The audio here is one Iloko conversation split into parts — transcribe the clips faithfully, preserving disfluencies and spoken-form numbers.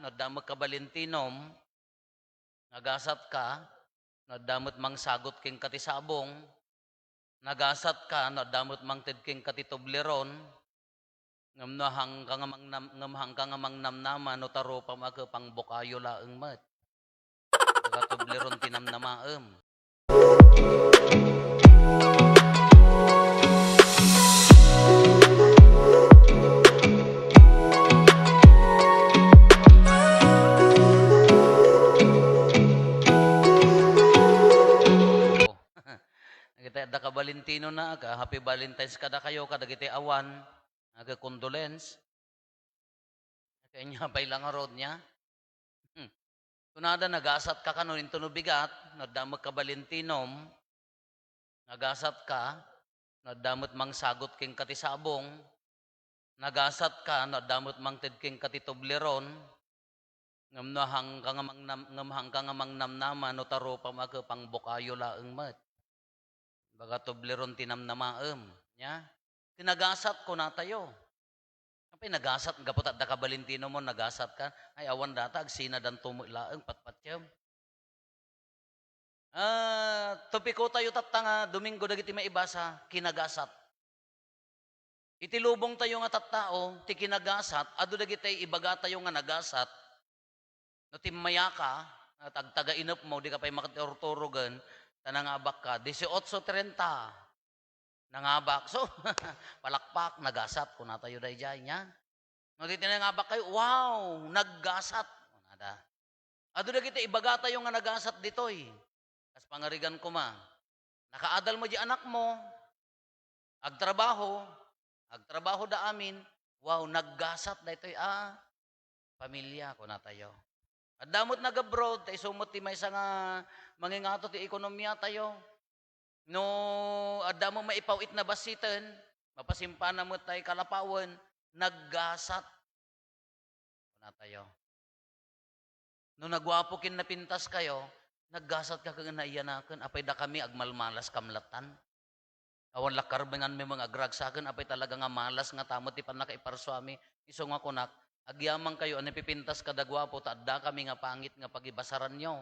no adda met kabalentinom, nagasat ka, no adda met mangsagot kenka ti sabong, nagasat ka, no adda met mangted kenka ti tubleron, ngem no hangka nga mangnam-, ngem hangka nga mangnamnama, no tarupam a ke, pangbukayo laeng met. Baga tubleron ti namnamaem. Dagiti adda kabalentinona, ka-, happy Valentine's kadakayo, kadagiti awan, aga condolence. Kanya pay la ngarud nia. Hmm. Kunada, nagasat ka kano, intono bigat, no adda met kabalentinom, nagasat ka, no adda met mangsagot kenka ti sabong, nagasat ka, no adda met mangted kenka ti tubleron, ngem no hangka nga mangnam-, ngem hangka nga mangnamnama, no tarupam a ke, pangbukayo laeng met. Baga tubleron ti namnamaem, nia? Kinagasat, kunatayo. Apay nagasat, gapu ta adda kabalentinom mo, nagasat ka? Ay, awan data, agsinadanto met laeng, patpatiem. Ah, topiko tayo tatta nga Domingo dagiti maibasa, kinagasat. Iti lubong tayo nga tattao, ti kinagasat, adu dagiti ibagatayo nga nagasat. No timmayaka, at agtaga inepmo, di ka pay makaturturogen, ta nangabak ka, dieciocho treinta. Nangabak. So, palakpak, nagasat, kunatayo daydiay, nia? No, ti nangabak kayo, "Wow, naggasat," kunada. Adu dagiti ibagatayo nga nagasat ditoy. Kas pangarigan koma, nakaadal mo di anakmo, agtrabaho, agtrabaho da amin, "Wow, naggasat daytoy a pamilia," kunatayo. Adda met nag-abroad, ta isu met ti maysa nga mangingato ti ekonomiatayo. No adda met maipaw-it na bassiten, mapasimpana met tay kalapawen, naggasat. Kunatayo. No naguapo ken napintas kayo, naggasat ka ken naiyanaken, apay dakami agmalmalas kamlatan? Awan la karbenganmi nga agragsaken, apay talaga nga malas nga tama ti pannakaiparsuami. Isu nga kunak, agyaman kayo a napipintas kada guapo, ta adda kami nga pangit nga pagibasaranyo.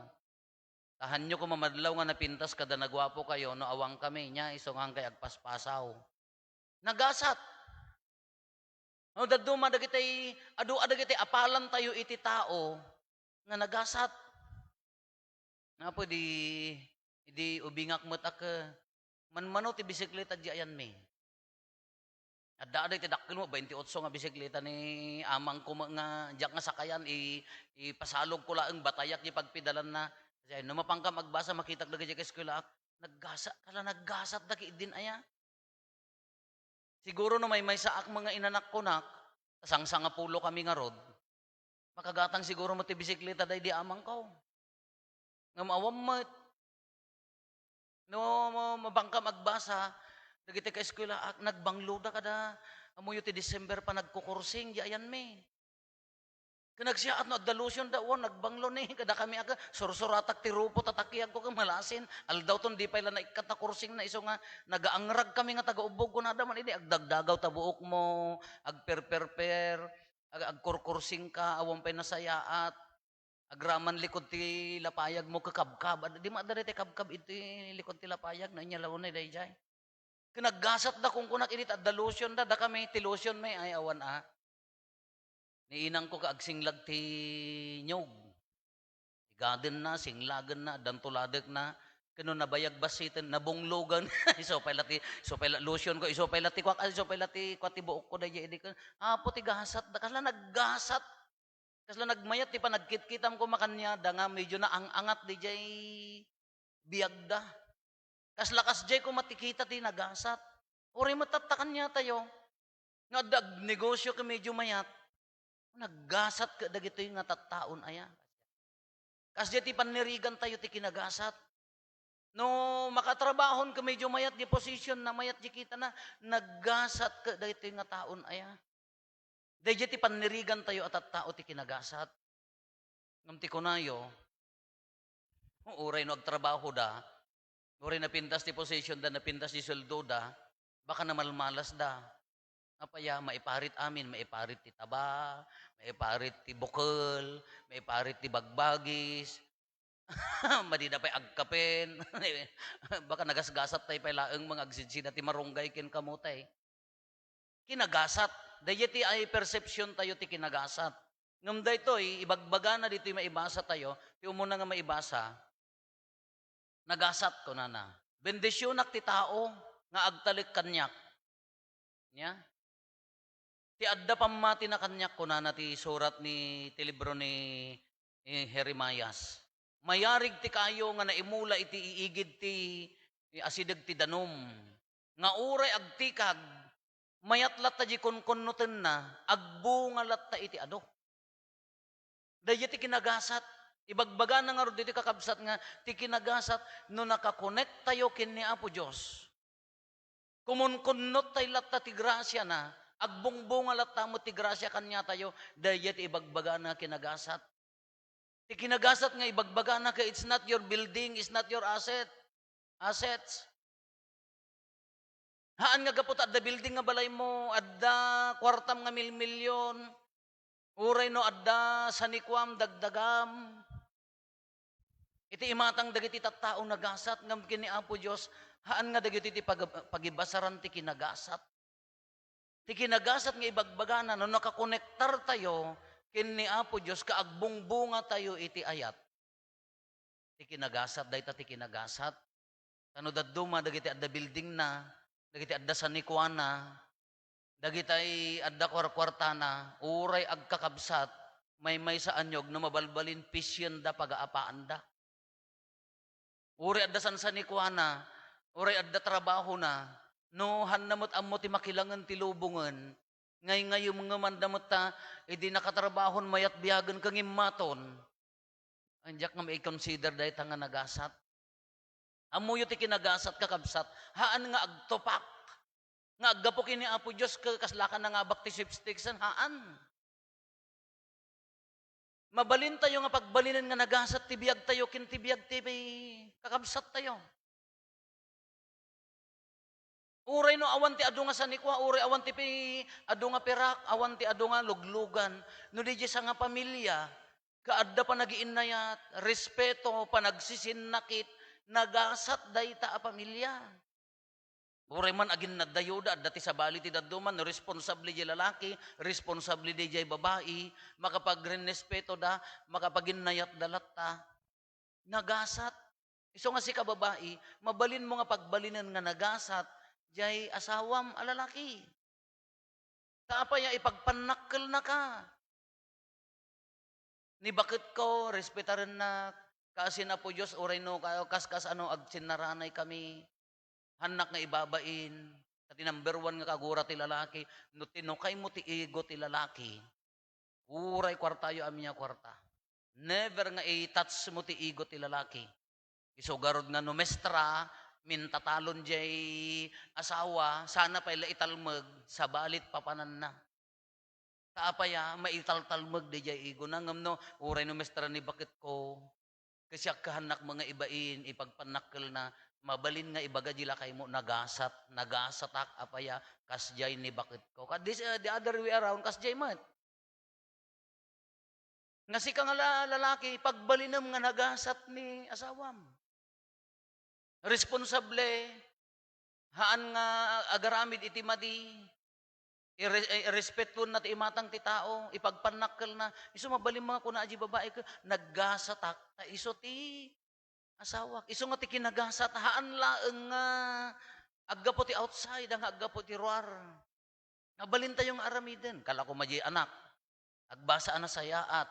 Tahanyo koma madlaw nga napintas kada naguapo kayo, no awan kami, nia, isu nga kay agpaspasaw. Nagasat. No, dadduma dagiti, adu a dagiti apalan tayo iti tao nga nagasat. Nga pwede, idi ubingak met a ke, manmano ti bisikleta di ayanmi. Adda, adda iti dakkel mo, baintiotso nga bisikleta ni amang ko nga, diak nga sakayan, i-, ipasalog ko laeng, batayak di pagpedalanna. Kasi no mapankam agbasa, makitak dagiti ka eskwelaak, naggasat, kala naggasat dagiti din aya. Siguro no maymaysaak mga inanak kunak, sangsangapulo kami ngarud, makagatang siguro met ti bisikleta daydi amangko. Ngem awan met. No, mo, mabangkam agbasa, dagiti kaeskwelaak, nagbangloda kada, amoyo ti December pa nagkukursing, di ayanmi. Ken nagsiaat no adda lotion da, wen, nagbanglo ni, kada kami aga, sursuratak ti rupo, tatakiag ko ken malasin. Aldawton, di pay la naikkat a kursing na isu nga, nagaangrag kami nga taga-ubbog, kunada man idi, agdagdagaw ta buokmo, agperperper, ag-, agkurkursing ka, awan pay nasayaat. Agraman likod ti lapayag mo, kakabkab. Ad-, di maadda daytoy kabkab iti likod ti lapayag, no, inya launay daydiay. Ken naggasat da, kunkunak idi ta adda lotion da, da kami ti lotion may, ay, awan a. Ni inang ko ka agsinglag ti nyog. Igaden na, singlagen na, addan tuladek na. Ken no nabayag bassiten, nabunglogan. Isu pay la ti, isu pay la lotion ko, isu pay la ti kuak, isu pay la ti kuak ti buok ko, daydiay idi ken, Apo, ti gasat da, kasla naggasat. Kasla nagmayat ti panagkitkitam koma kaniada nga medyo naang-angat diay biagda. Kasla kasdiay koma ti kita ti nagasat. Uray met tatta kaniatayo nga adda agnegosyo ket medyo mayat, naggasat ket dagitoy nga tattaon aya. Kasdiay ti pannirigantayo ti kinagasat. No makatrabahon ket medyo mayat di posisyon na, mayat di kita na, naggasat ket dagitoy nga taon aya. Daydiay ti pannirigantayo a tattao ti kinagasat. Ngem ti kunayo, uray no agtrabaho da, uray napintas ti position da, napintas ti sueldo da, baka namalmalas da. Apay a, maiparit amin, maiparit ti taba, maiparit ti bukel, maiparit ti bagbagis. Madida pay agkapen. Baka nagasgasat tayo pay laeng mga agsidsida ti marunggay ken kamotay. Kinagasat. Daydiay ti ay perception tayo ti kinagasat. Ngem daytoy, ibagbagana ditoy maibasa tayo, ti umuna nga maibasa, nagasat, kunana. Bendisionak ti tao nga agtalek kaniak. Nia? Ti adda pammatina kaniak, kunana ti surat ni, ti libro ni, ni Jeremias. Mayarig ti kayo nga naimula iti iigid ti asideg ti danum. Nga uray agtikag, mayat latta di kunkunnotenna, agbunga latta iti adu. Daydiay ti kinagasat. Ibagbagana ngarud ditoy kakabsat nga ti kinagasat no nakakonektayo ken ni Apo Dios. Kumunkunnot tayo latta ti grasiana, agbungbunga latta met ti grasia kaniatayo, daydiay ti ibagbagana kinagasat. Ti kinagasat nga ibagbagana ket it's not your building, it's not your asset. Assets. Haan nga gapu ta adda building nga balaymo, adda kuartam nga milmilion, uray no adda sanikuam, dagdagam. Iti imatang dagiti tattao nagasat ngem ken ni Apo Dios, haan nga dagiti ti pag-, pagibasaran ti kinagasat. Ti kinagasat nga ibagbagana, no nakakonektar tayo ken ni Apo Dios, kaagbungbunga tayo iti ayat. Ti kinagasat, dayta ti kinagasat. Tano dadduma dagiti adda buildingna, dagiti adda sanikuana, dagitay adda kuarkuartana, uray agkakabsat, maymaysaanyo no mabalbalin, pisienda, pagaapaanda. Uray adda sansanikuana, uray adda trabahona, no hanna met ammo ti makilangen ti lubongen, ngayngaymngeman da met ta idi nakatrabahon mayat biagen ken immaton. Ay, diak nga mai-consider dayta nga nagasat. Ammoyo ti kinagasat, kakabsat, haan nga agtupak. Nga aggapu ken ni Apo Dios, ke-, kaslaka nangabak ti sweepstakes, haan. Mabalintayo nga pagbalinen nga nagasat ti biagtayo ken ti biag ti kakabsattayo. Uray no awan ti adu nga sanikua, uray awan ti pi-, adu nga pirak, awan ti adu nga luglugan, no di sangapamilia, ket adda panagiinnayat, respeto, panagsisinnakit, nagasat dayta a pamilia. Uray man aginnadda, adda ti sabali ti dadduma, no responsable diay lalaki, responsable diay babai, makapagrenespetoda, makapaginnayatda latta. Nagasat. Isu nga sika babai, mabalinmo nga pagbalinen nga nagasat diay asawam a lalaki. Ta apay a ipagpannakkelnaka? Ni baketko, respetarennak, kaasi ni Apo Dios, uray no ka-, kas-, kasano, agsinnaranay kami. Hannak nga ibabain. Ta ti number one nga kagura ti lalaki, no tinukaymo ti ego ti lalaki, uray kuartayo, amiya kuarta. Never nga i-touch mo ti ego ti lalaki. Isu garud nga no mestra, mintatalon diay asawa, sana pay la italmeg, sabali ti papananna. Ta apay a, maitaltalmeg diay egona, ngem no, uray no mestra ni baketko, ket siak kahannak nga ibain, ipagpannakkelna, mabalin nga ibaga di lakaymo, nagasat, nagasatak, apay a, kasdiay ni baketko. Ket this, uh, the other way around, kasdiay met. Nga sika nga la-, lalaki, pagbalinem nga nagasat ni asawam. Responsable, haan nga agaramid iti madi, ire-, irespetuenna ti imatang ti tao, ipagpannakkelna. Isu mabalin nga kuna a di babai ket, naggasatak, ta isu ti asawak. Isu nga ti kinagasat, haan laeng nga aggapu ti outside, nga aggapu ti ruar. Mabalintayo nga aramiden. Kala ko madi anak. Agbasa a nasayaat.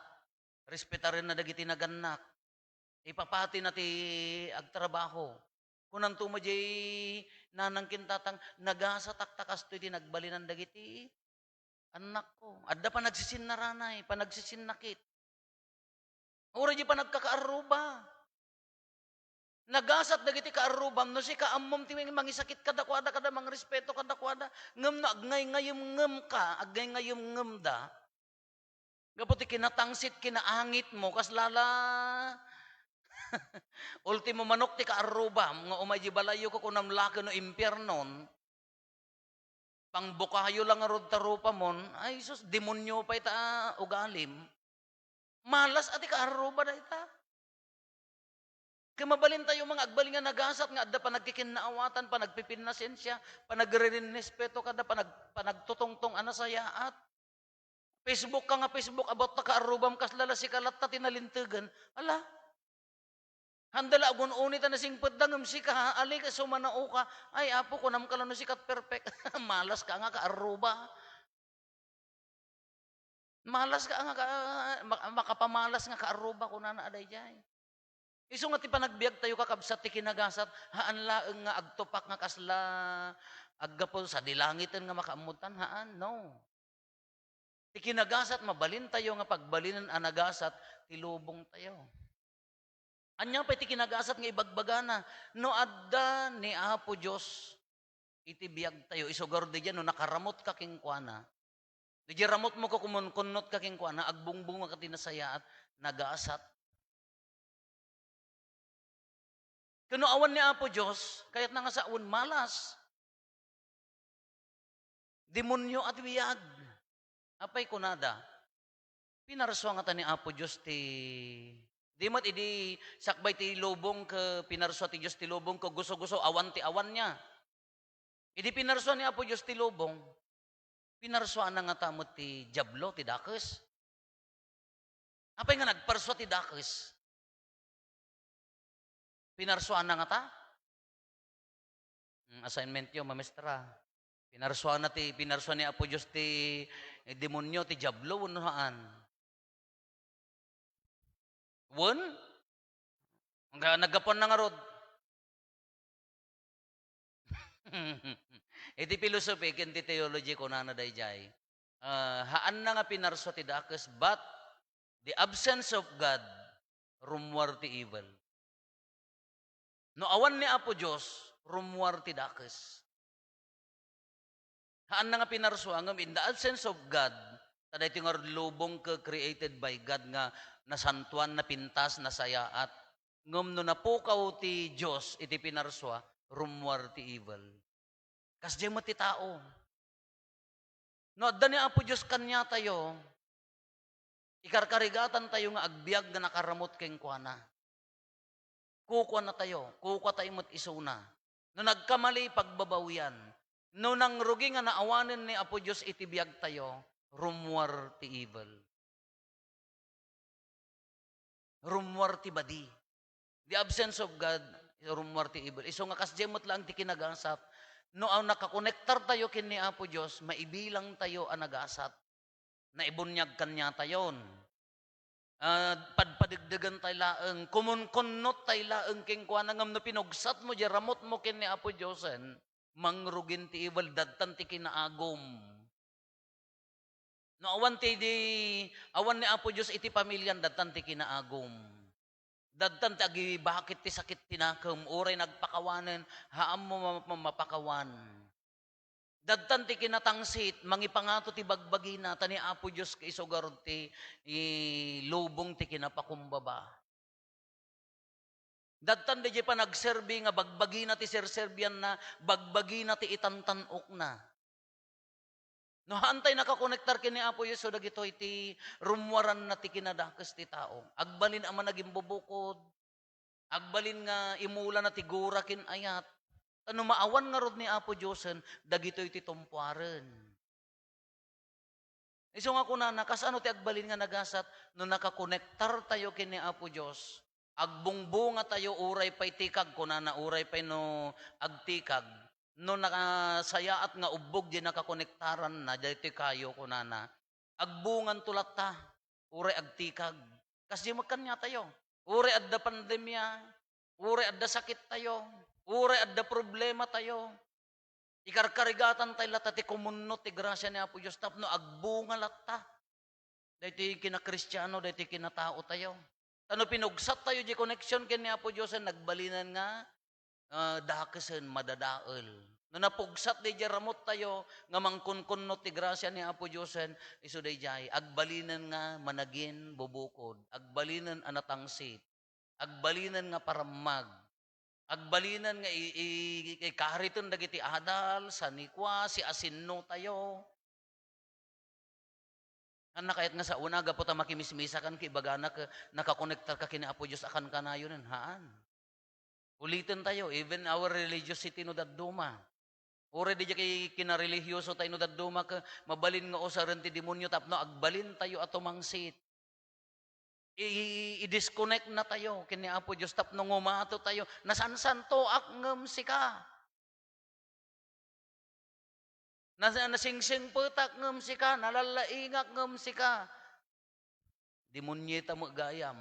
Respetarenna dagiti nagannak. Ipapatina ti agtrabaho. Kunanto madi nanang ken tatang, nagasatak ta kastoy ti nagbalinan dagiti annakko. Adda panagsisinnaranay, panagsisinnakit. Uray di panagkakaarruba. Nagasat dagiti kaarrubam no sika ammom ti mangisakit kadakuada, kada mangrespeto kadakuada. Ngem no agngayngayemngemka, agngayngayemngemda, gapu ti kinatangsit, kinaangitmo, kasla la, ultimo manok ti kaarrubam, nga umay di balayyo, kukunam la ken no impiernon. Pangbukayo lang ngarud ta rupamon, ay sus, demonyo pay ta ugalim. Malas a ti kaarruba dayta. Ket mabalintayo nga agbalin nga nagasat nga adda panagkikinnaawatan, panagpipinnasensia, panagririnrespeto kada panag-, panagtutungtong a nasayaat. Facebook ka nga Facebook, about ta kaarrubam, kasla la sika latta ti nalintegen. Ala, handa la agun-uni ta nasingpetda ngem sika, ali ka sumanao ka. Ay, Apo, kunam ka la no sika perfect. Malas ka nga kaarruba. Malas ka nga ka-, ma-, makapamalas nga kaarruba, kunana a daydiay. Isu nga ti panagbiagtayo, kakabsat, ti kinagasat, haan laeng nga agtupak nga kasla aggapu sadi langiten nga makaammotan, haan, no. Ti kinagasat, mabalintayo nga pagbalinen a nagasat ti lubongtayo. Ania pay ti kinagasat nga ibagbagana? No adda ni Apo Dios iti biagtayo, isu garud diay no nakaramotka kenkuana, no diay ramutmo, kumunkunnotka kenkuana, agbungbunga ka ti nasayaat, nagasat. Ken no awan ni Apo Dios, kayatna nga sawen, malas. Demonyo a ti biag. Apay kunada? Pinarsua ngata ni Apo Dios ti, di met idi sakbay ti lubong ket pinarsua ti Dios ti lubong ket guso-guso, awan ti awanna. Idi pinarsua ni Apo Dios ti lubong, pinarsuana ngata met ti Diablo ti dakes? Apay nga nagparsua ti dakes? Pinarsuana ngata? Hmm, assignment yo, mamestra. Pinarsuana ti, pinarsua ni Apo Dios ti, eh, demonyo, ti Diablo, wenno haan? Wen? Nga, naggapuanna ngarud. Iti philosophy ken ti theology, kunana daydiay, ah, haanna nga pinarsua ti dakes, but the absence of God rummuar ti evil. No awan ni Apo Dios, rummuar ti dakes. Haanna nga pinarsua, ngem in the absence of God, ta daytoy nga lubong ket created by God nga nasantuan, napintas, nasayaat. Ngem no napukaw ti Dios iti pinarsua, rummuar ti evil. Kasdiay met ti tao. No adda ni Apo Dios kaniatayo, ikarkarigatantayo nga agbiag nga nakaramut kenkuana. Kukuanatayo, kukuatayo met isuna. No nagkamali, pagbabawian. No nangrugi nga naawanen ni Apo Dios iti biagtayo, rummuar ti evil. Rummuar ti badi. The absence of God, rummuar ti evil. Isu nga kasdiay met laeng ti kinagasat. No, ah, nakakonektartayo ken ni Apo Dios, maibilangtayo a nagasat. Naibuniag kaniatayon. Ah, padpadegdegentayo laeng, kumunkunnottayo laeng kenkuana, ngem no pinugsatmo diay ramutmo ken ni Apo Diosen, mangrugin ti evil, dadtan ti kinaagum. No awan ti di, awan ni Apo Dios iti pamilian, dadtan ti kinaagum. Dadtan ti agibakit ti sakit ti nakem, uray nagpakawanen, haanmo ma-, ma-, mapakawan. Dadtan ti kinatangsit, mangipangato ti bagbagina, ta ni Apo Dios isu garud ti, i, lubong ti kinapakumbaba. Dadtan daydiay panagserbi nga bagbagina ti serserbianna, bagbagina ti itantan-okna. No haantay nakakonektar ken ni Apo Dios, so dagitoy ti rummuaranna ti kinadakes ti tao. Agbalin a managimbubukod, agbalin nga imulana ti gura ken ayat. Ta no maawan ngarud ni Apo Diosen, dagitoy ti tumpuaren. Isu nga kunana, kasano ti agbalin nga nagasat no nakakonektartayo ken ni Apo Dios? Agbungbungatayo uray pay tikag, kunana, uray pay no agtikag. No nakasayaat nga ubbog diay nakakonektaranna, daytoy kayo, kunana, agbunganto latta, uray agtikag. Kasdi met kaniatayo. Uray adda pandemia, uray adda sakittayo, uray adda problematayo, ikarkarigatantayo latta ti kumunnot ti grasia ni Apo Dios tapno agbunga latta daytoy kinakristiano, daytoy kinataotayo. Ta no pinugsattayo diay connection ken ni Apo Dios, agbalinen nga, ah, dakesen, madadael. No napugsat daydiay ramuttayo nga mangkunkunno ti grasia ni Apo Diosen, isu daydiay, agbalinen nga managimbubukod, agbalinen a natangsit, agbalinen nga parammag. Agbalinen nga i-, i-, ikariten dagiti adal, sanikua, siasinnotayo. Ania kayat nga saona, gapu ta makimismisakan ket ibagana ket nakakonektarka ken ni Apo Dios a kankanayon, haan. Ulitentayo, even our religiosity no dadduma. Uray diay kay kinarelihiyosotayo no dadduma ket mabalin nga usaren ti demonio tapno agbalintayo a tumangsit. I-, i-, i-disconnect natayo ken ni Apo Dios tapno ngumatotayo. Nasansantoak ngem sika. Nas-, nasingsingpetak ngem sika, nalallaingak ngem sika. Demoniotayo met gayam.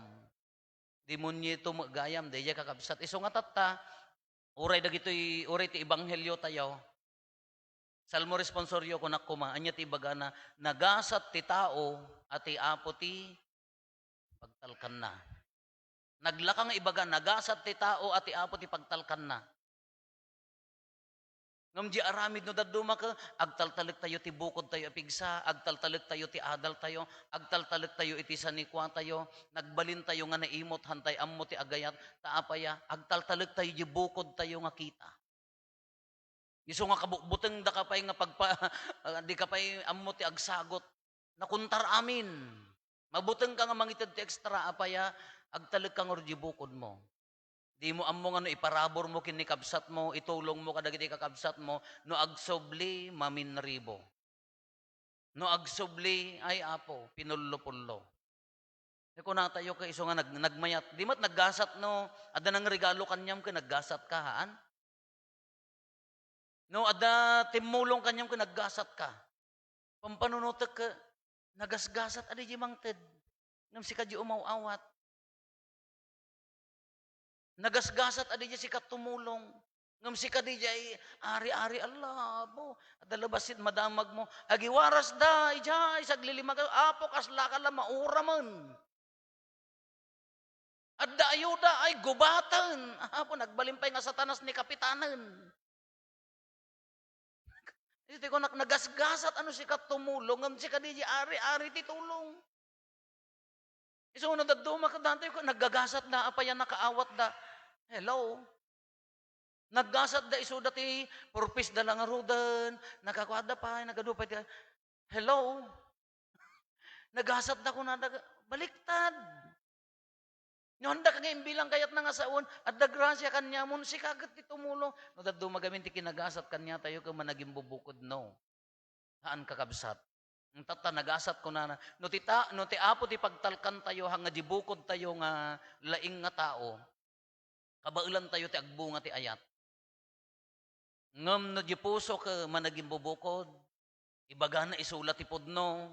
Demoniotayo met gayam, daydiay kakabsat. Isu nga tatta, uray dagitoy, uray ti ebangheliotayo. Salmo responsorio, kunak koma, ania ti ibagana? Nagasat ti tao a ti Apo ti pagtalkanna. Naglaka nga ibaga, nagasat ti tao a ti Apo ti pagtalkanna. Ngem diay aramid no dadduma ket, agtaltalektayo ti bukodtayo a pigsa, agtaltalektayo ti adaltayo, agtaltalektayo iti sanikuatayo, nagbalintayo nga naimut, hantay ammo ti agayat, ta apaya, agtaltalektayo diay bukodtayo nga kita. Isu nga kabutbutengdaka pay nga pagpa-, ah, dika pay ammo ti agsagot. Nakontra amin. Mabutengka nga mangited ti extra, apaya, agtalekka ngarud diay bukodmo. Dimo ammo nga no iparaburmo ken ni kabsatmo, itulongmo kadagiti kakabsatmo, no agsubli, maminribo. No agsubli, ay Apo, pinullo-pullo. Ti kunatayo ket isu nga nag-, nagmayat. Di met naggasat no adda nangregalo kaniam ket naggasat ka, haan? No adda timmulong kaniam ket naggasat ka. Pampanunotek ket nagasgasat a diay mangted. Ngem sika diay umaw-awat. Nagasgasat a diay sika tumulong. Ngem sika diay ari-ari, ala, apo, adda labasit madamagmo. Agiwarasda, idiay, saglilimak, Apo, kaslaka la mauramen. Adda ayuda, ay, gubaten. Apo, nagbalin pay nga Satanas ni kapitanen. Iti kunak, nagasgasat, ano, sika tumulong, ngem sika diay ari-ari ti tulong. Isu no dadduma ket daytoy ket naggagasatda, apay a nakaawatda. Hello? Naggasatda isuda ti purpose da la ngaruden, nakakuada pay, nagadu pay ti, hello? Nagasatda kunada, baliktad. No, handa ka nga imbilang kayatna nga sawen, adda grasia kaniamon, sika ket ti tumulong. No, dadduma gamin ti kinagasat kaniatayo ket managimbubukod, no. Haan, kakabsat. Tatta, nagasat kunana, no ti ta-, no ti Apo ti pagtalkantayo, haan nga diay bukodtayo nga laing nga tao, kabaelantayo ti agbunga ti ayat. Ngem no diay puso ket managimbubukod, ibagana isu la ti pudno,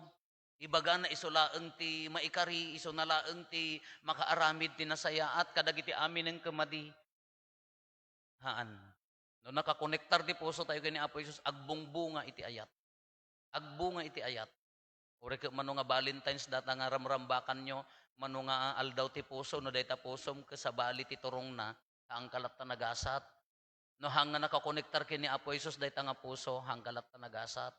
ibagana isu laeng ti maikari, isuna laeng ti makaaramid ti nasayaat kadagiti aminen ket madi. Haan. No nakakonektar ti pusotayo ken ni Apo Jesus, agbungbunga iti ayat. Agbunga iti ayat. Uray ket mano nga Valentine's dayta nga ramrambakanyo, mano nga aldaw ti puso, no dayta pusom ket sabali ti turongna, haanka latta nagasat. No haan nga nakakonektar ken ni Apo Jesus dayta nga puso, haanka latta nagasat.